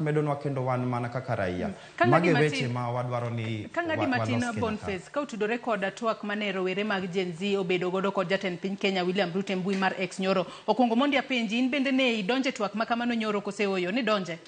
Medonwa kendo wan mana kaka raia. Ka ng'adi Mage matin- weche ma wadwaro ni Ka ng'adi matin walos Kenya ka. Boniface, ka otudore kod twak mane rowere mag Gen Z obedo godo kod jatend piny Kenya William Ruto e mbui mar X nyoro. Okwongo mondi apenji, in bende ne idonje twak ma kamano nyoro kose ooyo? Nidonje?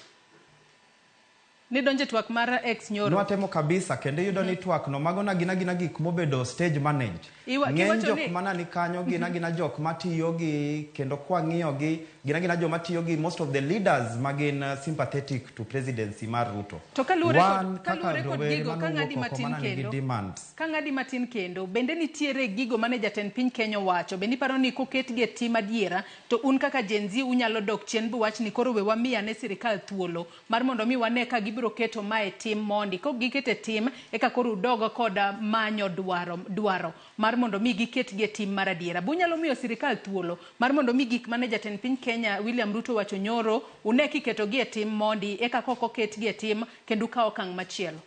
Nidonje twak mar X nyoro? Nwatemo kabisa kendo iyudo ni twak no mago na gina gina gik mobedo stage managed. Ng'eny kiwacho jok ni mana ni kanyo gin agina jok matiyo gi kendo kwang'iyo gi gin agina joma tiyo gi most of the leaders magin sympathetic to presidency mar Ruto. To kaluwore kod, Wan kaka kaluwore kod rowere gigo, ka manowuok ng'adi oko matin mana nigi kendo, demands. Ka ng'adi matin kendo, bende nitiere gigo mane jatend piny Kenya owacho, bende iparo ni koketgi e tim adiera, to un kaka Gen Z unyalo dok chien buwach ni koro we wami ane sirikal thuolo mar mondo mi wane ka gibiro keto mae tim mondi. Kok giketo e tim, eka koro udog kod manyo dwaro mar mondo mi giketgi e tim mar adiera. Be unyalo miyo sirikal thuolo mar mondo mi gik mane jatend piny Kenya William Ruto owacho nyoro, une kiketogi e tim mondi, eka kok oketgi e tim kendo ukaw okang' machielo?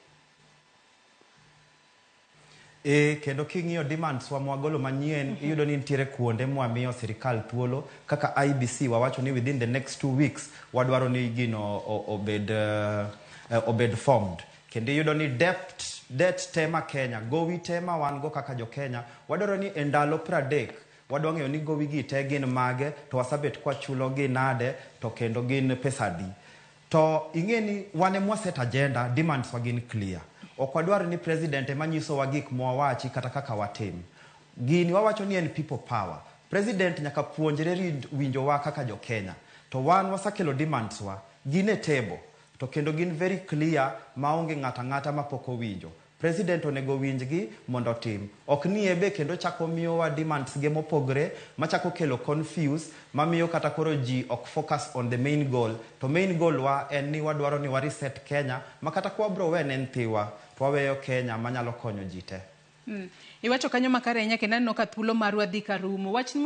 E, kendo king'iyo demands wa mwagolo manyien, iyudo ni nitiere kuonde mwamiyo sirikal thuolo kaka IBC wawacho ni within the next 2 weeks wadwaro ni gino obed formed. Kendo iyudo ni debt te ma Kenya, gowi te ma wan go kaka jo Kenya, wadwaro ni e ndalo 30 wadwa ng'eyo ni gowi gi te gin mage, to wasabet kwachulo gi nade, to kendo gin pesa adi. To ing'e ni wan ema set agenda, demands wa gin clear. Ok wadwar ni president ema nyisowa gik mwawachi kata kaka watim. Gini wawacho ni en people power. President nyaka puonjre winjowa kaka jo Kenya. To wan wasakelo demands wa, gin e table, to kendo gin very clear maonge ng'ato ang'ata mapok owinjo. President onego winjgi mondo otim. Ok ni ebe kendo chako miyowa demands ge mopogre machako kelo confuse mamiyo kata koro ji ok focus on the main goal. To main goal wa en ni wadwaro ni wa reset Kenya ma kata ka wabro we ne nyithiwa to waweyo Kenya manyalo konyo ji te. Iwacho kanyo makare ahinya kendo aneno ka thuolo marwa dhi ka rumo. Wach